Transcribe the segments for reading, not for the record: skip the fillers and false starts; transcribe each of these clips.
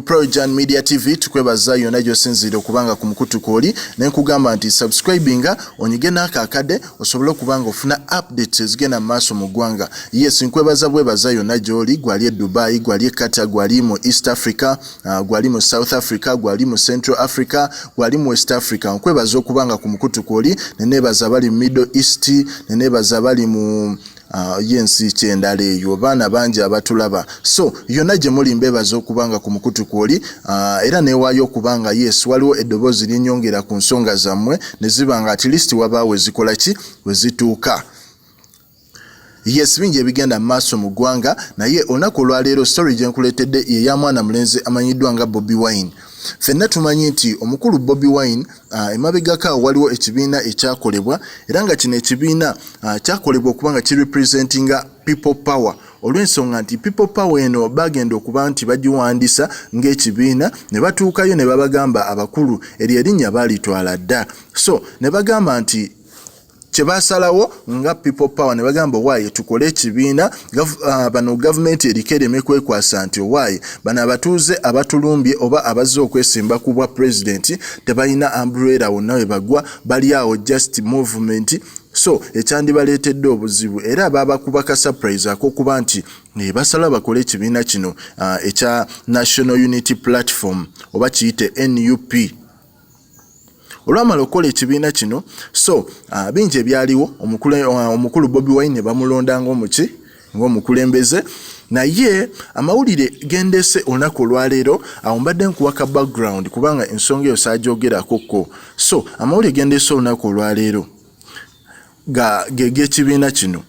Projan Media TV. Tukwebaza yonna gy'osinziira okubanga ku mukutu kwoli, ne nkugamba nti subscribinga, onyige n'akaakadde osobole okuba nga ofuna updates ezigenda mu maaso mu ggwanga. Yes, nkwebaza bwebaza yonna gy'oli, gwali e Dubai, gwali e Qatar, gwali mu East Africa, gwali mu South Africa, gwali mu Central Africa, gwali mu West Africa. Nkwebaza okuba nga ku mukutu kwoli, ne neebaza abali mu Middle East, ne neebaza abali mu yensi kyendala eyo, baana bangi abatulaba. So yonna gye muli, mbeebaza okuba nga ku mukutu kwoli, era neewaayo okuba nga, yes, waliwo eddoboozi lyenyongera ku nsonga zammwe ne ziba nga at least wabaawo ezikola ki, we zituuka. Yes, bingi ebigenda mu maaso mu ggwanga, naye olunaku olwaleero story gye nkuleetedde ye ya mwana mulenzi amanyiddwa nga Bobi Wine. Ffenna tumanyi nti omukulu Bobi Wine, emabegako awo waliwo ekibiina ekyakolebwa, era nga kino ekibiina kyakolebwa okuba nga kirepresentinga People Power, olw'ensonga nti People Power eno bagenda okuba nti bagiwandisa ng'ekibiina, ne batuukayo ne babagamba abakulu eryo erinnya baalitwala dda. So ne bagamba nti kye baasalawo nga People Power, ne bagamba, "Owaaye, tukole ekibiina." Bano gavumenti eriko ereme kwekwasa nti, "Owaaye, bano abatuuze abatulumbye oba abazze okwesimba ku bwa pulezidenti tebalina umbrella, wonna we bagwa bali awo, just movement." So ekyandibaleetedde obuzibu, era babakuba ka surprise ak'okuba nti basala bakole ekibiina kino ekya National Unity Platform, oba kiyite NUP. Olwamala okukola ekibiina kino, so bingi ebyaliwo. Omukulu Bobi Wine ne bamulonda ng'omuki, ng'omukulembeze. Naye amawulire gendese olunaku olwaleero, awo mbadde nkuwa ka background kubanga ensonga eyo saagyogerakokko. So amawulire gendese olunaku olwaleero ge g'ekibiina kino,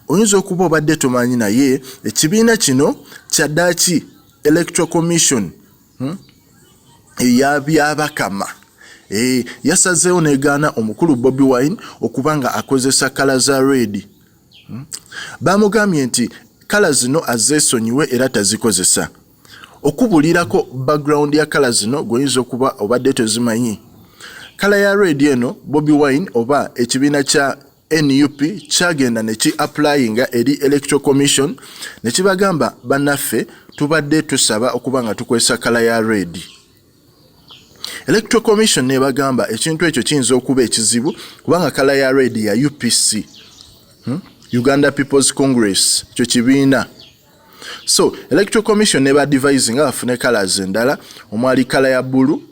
Oyinza okuba obadde tomanyi, naye ekibiina kino kyaddaaki Electoral Commission, Eyabyabakama yasazeewo negaana omukulu Bobi Wine okuba nga akozesa colour za red. Bamugambye nti colour zino azeesonyiwe era tazikozesa. Okubulirako background ya colour zino, gweoyinza okuba obadde tozimanyi, colour ya red eno, Bobi Wine oba ekibiina kya NUP kyagenda ne ki applyinga eri Electoral Commission ne kibagamba, "Bannaffe, tubadde tusaba okuba nga tukozesa colour ya red." Electoral Commission nebagamba ekintu ekyo kiyinza okuba ekizibu kubanga colour ya red ya UPC, Uganda People's Congress, kyo kibiina. So Electoral Commission neba advising bafune colors endala, omwali colour ya blue.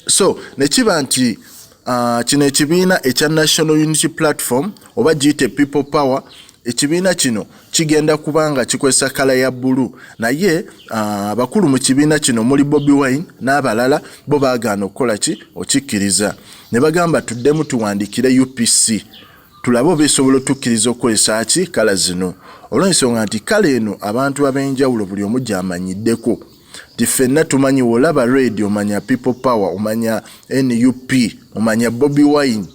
So nekiba nti kino ekibiina ekya National Unity Platform, oba giyite People Power, ekibiina kino kigenda kubanga kikozesa colour ya blue. Naye abakulu mu kibiina kino muli Bobi Wine n'abalala, bo baagaana okukola ki, okikkiriza, ne bagamba, "Tuddemu tuwandikire UPC tulabe oba esobola otukkiriza okukozesa ki, colour zino," olw'ensonga nti colour eno abantu ab'enjawulo buli omu gy'amanyiddeko, nti ffenna tumanyi, wolaba red omanya People Power, omanya NUP, omanya Bobi Wine,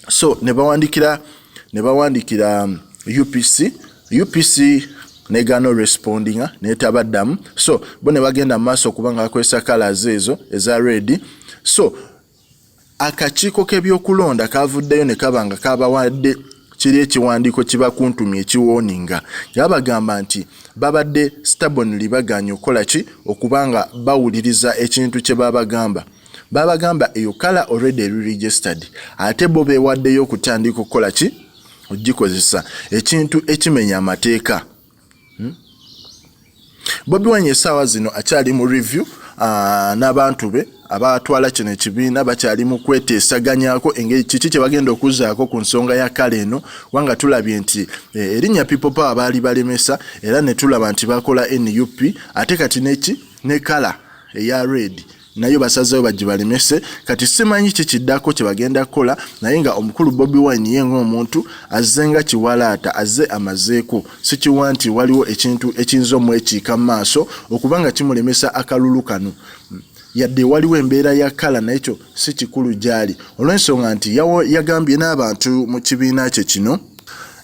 So ne bawandikira UPC. UPC negaana respondinga, netabaddamu. So bo ne bagenda mu maaso okuba nga bakozesa colors ezo eza red. So akakiiko k'ebyokulonda kavuddeyo ne kaba nga kabawadde kiri ekiwandiiko kibakuntumye ekiwarninga, nga bagamba nti babadde stubbornly baganye okukola ki, okuba nga bawuliriza ekintu kye babagamba. Babagamba eyo colour already eri registered, ate bo beewaddeyo okutandika okukola ki, ogikozesa, ekintu ekimenya amateeka, Bobi Wine essaawa zino akyali mu review n'abantu be abatwala kino ekibiina, bakyali mu kweteesaganyako engeri kiki kye bagenda okuzzaako ku nsonga ya colour eno, kubanga tulabye nti erinnya People Power baali balemesa, era ne tulaba nti bakola NUP, ate kati neki ne colour eya red nayo basazeewo bagibalemese. Kati simanyi kikiddako kye bagenda kukola, naye nga omukulu Bobi Wine ye ng'omuntu azze nga kiwalaata, azze amazeeko sikiwa nti waliwo ekintu ekiyinza omwekiika mu maaso okuba nga kimulemesa akalulu kano, yadde waliwo embeera ya colour, naye kyo si kikulu gy'ali, olw'ensonga nti yagambye n'abantu mu kibiina kye kino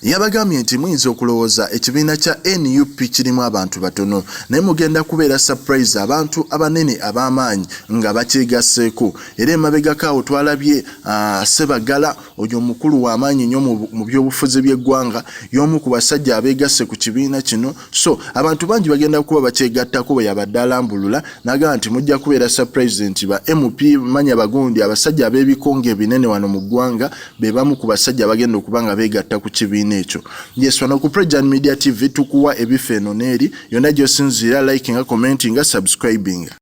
Yabagambye nti muyinza okulowooza ekibiina kya nup kirimu abantu batono naye mugenda kubeera surprise abantu abanene ab'amaanyi nga bakyegasseeko. Era emabegako awo twalabye Ssebaggala oyo omukulu w'amaanyi nnyo mu byobufuzi by'eggwanga y'omu ku basajja abeegasse ku kibiina kino so abantu bangi bagenda kuba bakyegattako bwe yabadde alambulula n'agamba nti mujja kubeera surprise nti ba MP manya bagundi abasajja ab'ebikonge ebinene wano mu ggwanga be bamu ku basajja abagenda okuba nga beegatta ku kibiina ekyo. Yes, wano ku Prejan Media TV tukuwa ebifo eno n'eri yonna gy'osinziira likinga, commentinga, subscribinga.